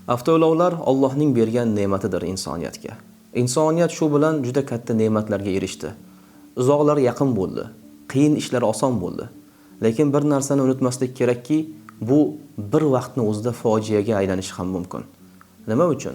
Avtoulovlar Allohning bergan ne'matidir insoniyatga. Insoniyat shu bilan juda katta ne'matlarga erishdi. Uzoqlar yaqin bo'ldi, qiyin ishlar oson bo'ldi. Lekin bir narsani unutmaslik kerakki, bu bir vaqtni o'zida fojiaga aylanishi ham mumkin. Nima uchun?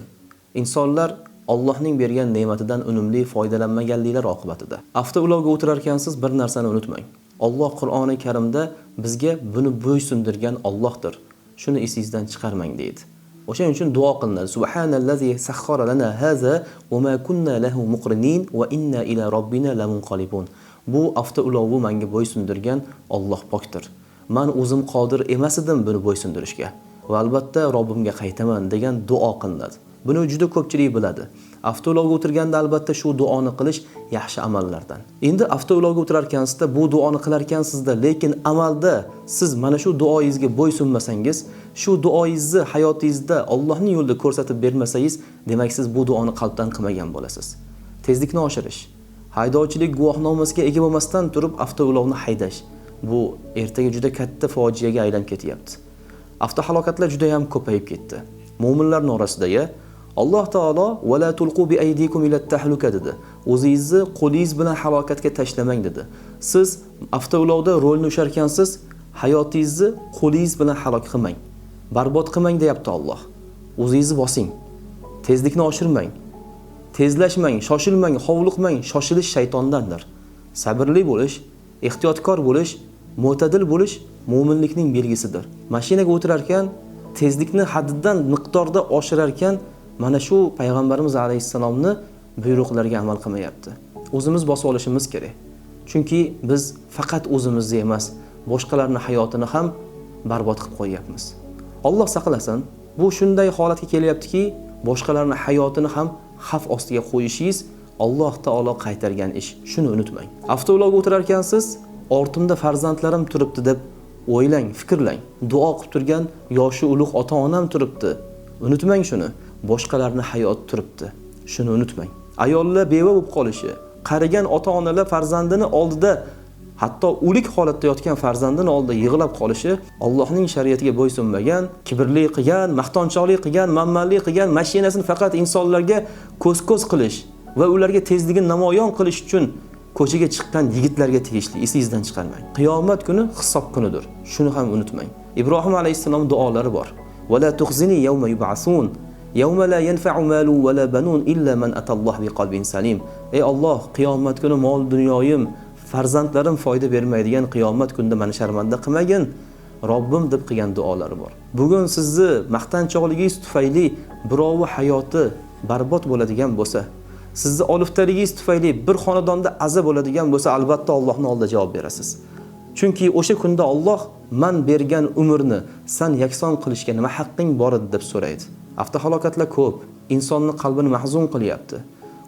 Insonlar Allohning bergan ne'matidan unumli foydalanmaganliklar oqibatida. Avtoulovga o'tirar ekansiz, bir narsani unutmang. Alloh Qur'oni Karimda bizga buni bo'ysundirgan Allohdir. Shuni esingizdan chiqarmang deydi. O'shaning uchun duo qilinadi. Subhanallazi saxxara lana haza va ma kunna lahu muqrinin va inna ila robbina lamunqalibun. Bu avtoulovni menga bo'ysundirgan Alloh pokdir. Men o'zim qodir emas edim buni bo'ysundirishga va albatta Robbimga qaytaman degan duo qilinadi. Buni juda ko'pchilik biladi. Avtoulovga o'tirganda albatta shu duoni qilish yaxshi amallardan. Endi avtoulovga o'tirar ekansizda, bu duoni qilar ekansizda, lekin amalda siz mana shu duoyingizga bo'ysunmasangiz, shu duoyingizni hayotingizda Allohning yo'lida ko'rsatib bermasangiz, demak siz bu duoni qalbdan qilmagan bo'lasiz. Tezlikni oshirish, haydovchilik guvohnomasiga ega bo'lmasdan turib avtoulovni haydash, bu ertaga juda katta fojiaga aylanib ketyapti. Avtohalokatlar juda ham ko'payib ketdi. Mo'minlarning orasidagi Alloh taolo va la tulqu bi aydikum ila tahluka dedi. O'zingizni qo'lingiz bilan halokatga tashlamang dedi. Siz avtoulovda rolni ushar ekansiz, hayotingizni qo'lingiz bilan halok qilmang. Barbod qilmang deyapti Alloh. O'zingizni bosing. Tezlikni oshirmang. Tezlashmang, shoshilmang, hovliqmang. Shoshilish shaytondandir. Sabrli bo'lish, ehtiyotkor bo'lish, mo'tadil bo'lish mo'minlikning belgisidir. Mashinaga o'tirar ekan, tezlikni haddidan miqdorda oshirar ekan, mana shu payg'ambarimiz alayhissalomni buyruqlariga amal qilmayapti. O'zimiz bosib olishimiz kerak. Chunki biz faqat o'zimizni emas, boshqalarning hayotini ham barbod qilib qo'yapmiz. Alloh saqlasin, bu shunday holatga kelyaptiki, boshqalarning hayotini ham xavf ostiga qo'yishingiz Alloh taolo qaytargan ish. Shuni unutmang. Avtoulovga o'tirar ekansiz, ortimda farzandlarim turibdi deb o'ylang, fikrlang. Duo qilib turgan yoshi ulug' ota-onam turibdi. Unutmang shuni. Boshqalarning hayoti turibdi. Shuni unutmang. Ayollar beva bo'lib qolishi, qarigan ota-onalar farzandini oldida, hatto o'lik holatda yotgan farzandini oldida yig'lab qolishi Allohning shariatiga bo'ysunmagan, kibrli qilgan, maqtanchoqlik qilgan, manmanlik qilgan, mashinasini faqat insonlarga ko'z-ko'z qilish va ularga tezligini namoyon qilish uchun ko'chaga chiqqan yigitlarga tegishli. Esingizdan chiqarmang. Qiyomat kuni hisob kunidir. Shuni ham unutmang. Ibrohim alayhissalom duolari bor. Va la tukhzini yawma yub'asun. Yawma la yanfa'u malu va la banun illa man atalloh biqalbin salim. Ey Alloh, qiyomat kuni mol dunyoyim, farzandlarim foyda bermaydigan qiyomat kunida meni sharmanda qilmagin, Robbim deb qilgan duolari bor. Bugun sizni maqtanchoqligingiz tufayli birovi hayoti barbod bo'ladigan bo'lsa, sizni oliftaligingiz tufayli bir xonadonda aza bo'ladigan bo'lsa, albatta Allohning oldida javob berasiz. Chunki o'sha kunda Alloh man bergan umrni san yakson qilishga nima haqqing bor edi deb so'raydi. Avtohalokatlar ko'p, insonni qalbini mahzun qilyapti.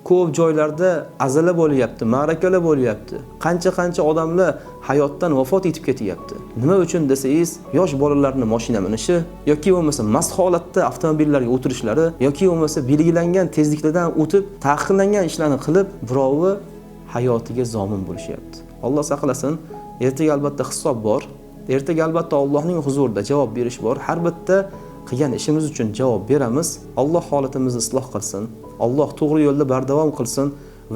Ko'p joylarda azala bo'lyapti, ma'rakalar bo'lyapti. Qancha-qancha odamlar hayotdan vafot etib ketyapti. Nima uchun desangiz, yosh bolalarning mashina minishi yoki bo'lmasa mast holatda avtomobillarga o'tirishlari yoki bo'lmasa belgilangan tezliklardan o'tib, taqiqlangan ishlarni qilib, birovi hayotiga zomin bo'lishyapti. Alloh saqlasin, ertaga albatta hisob bor. Ertaga albatta Allohning huzurida javob berish bor. Har bitta qilgan ishimiz uchun javob beramiz. Alloh holatimizni isloh qilsin. Alloh to'g'ri yo'lda bardavom qilsin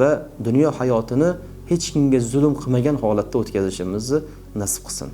va dunyo hayotini hech kimga zulm qilmagan holatda o'tkazishimizni nasib qilsin.